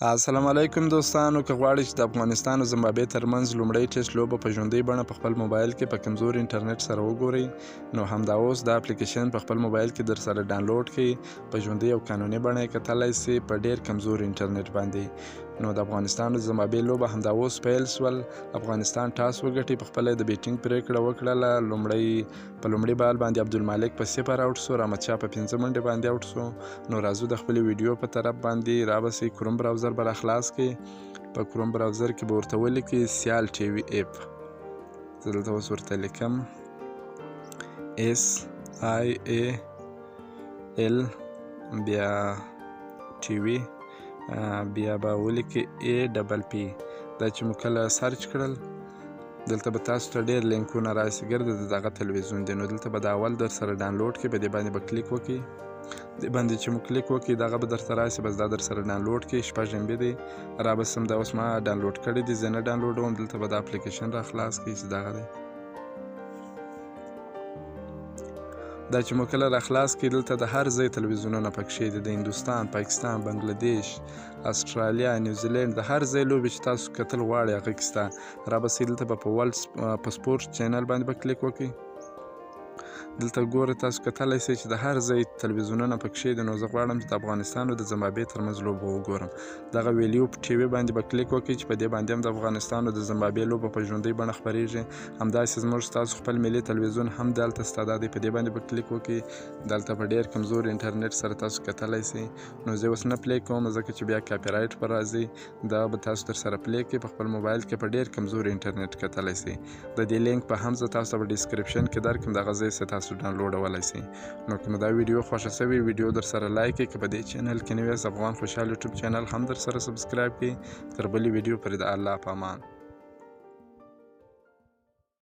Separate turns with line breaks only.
السلام علیکم دوستانو، که غواړئ چې د افغانستان او زمبابوې ترمنځ لومړۍ ټیسټ لوبه په ژوندۍ بڼه په خپل موبایل کې په کمزوري انټرنیټ سره وګورئ، نو همدا اوس دا اپلیکیشن په خپل موبایل کې در سره ډانلوډ کړئ. په ژوندۍ او قانوني بڼه یې کتلی سئ په ډیر کمزوري انټرنیټ باندې. نو د افغانستان او زمبابوې لوبه همدا اوس پیل سول. افغانستان ټاس وګټي، په خپله د بیټینګ پریکړه وکړله. لومړی په لومړي بال باندې عبدالمالک په 0 اوټ سو، رحمت شاه په 5 منډې باندې اوټ سو. نو راځو د خپلې ویډیو په طرف باندې. رابسئ، کروم براوزر به راخلاص کړئ. په کروم براوزر کې به ورته ولیکئ سیال ټي وي اپ. زه دلته اوس ورته لیکم SIAL بیا ټي وي، بیا به ولیکئ APP. دا چې مو کله سرچ کړل، دلته به تاسو ته ډېر لینکونه راشي. ګرده د دغه تلویزیون دی، نو دلته به دا اول در سره ډانلوډ کړي. په دې باندې به کلیک وکړئ. دې باندې چې مو کلیک وکړي، دغه به درته راشي. بس دا در سره ډانلوډ کړئ. 6 MB دی. را به سم، دا اوس ما ډانلوډ کړی دی، زه نه ډانلوډوم. دلته به دا اپلیکیشن را خلاص کړئ چې دغه دی. دا چې مو کله را خلاص کړي، دلته د هر ځای تلویزیونونه پکښې دي، د هندوستان، پاکستان، بنګلادیش، استرالیا، نیوزیلینډ، د هر ځای لوبې چې تاسو کتل غواړئ هغه کې شته. را به سئ، دلته به په ورلډ په سپورټ چینل باندې به کلیک وکړئ. دلته ګوره، تاسو کتلی سئ چې د هر ځای تلویزیونونه پکښې دي. نو زه غواړم چې د افغانستان او د زمبابوې ترمنځ لوبه وګورم. دغه ویلیو په ټي وي باندې به کلیک وکړئ چې په دې باندې هم د افغانستان او د زمبابوې لوبه په ژوندۍ بڼه خپرېږي. همداسې زموږ ستاسو خپل ملي تلویزیون هم دلته سته، دا دی. په دې باندې به کلیک وکړئ. دلته په ډېر کمزوري انټرنیټ سره تاسو کتلی سئ. نو زه اوس نه پلی کوم، ځکه چې بیا کاپي رایټ پر راځي. دا به تاسو در سره پلی کړئ، په خپل موبایل کې په ډېر کمزوري انټرنیټ کتلی سئ. د دې لینک به هم زه تاسو ته په ډیسکریپشن کې درکړم، دغه ځای څخه تاسو ډانلوډولی سئ. نو که مو دا ویډیو خوښه سوې، ویډیو در سره لایک کړئ. که په دې چینل کې نوي یاست، افغان خوشحال یوټیوب چینل هم در سره سبسکرایب کړئ. تر بلې ویډیو پورې د الله په امان.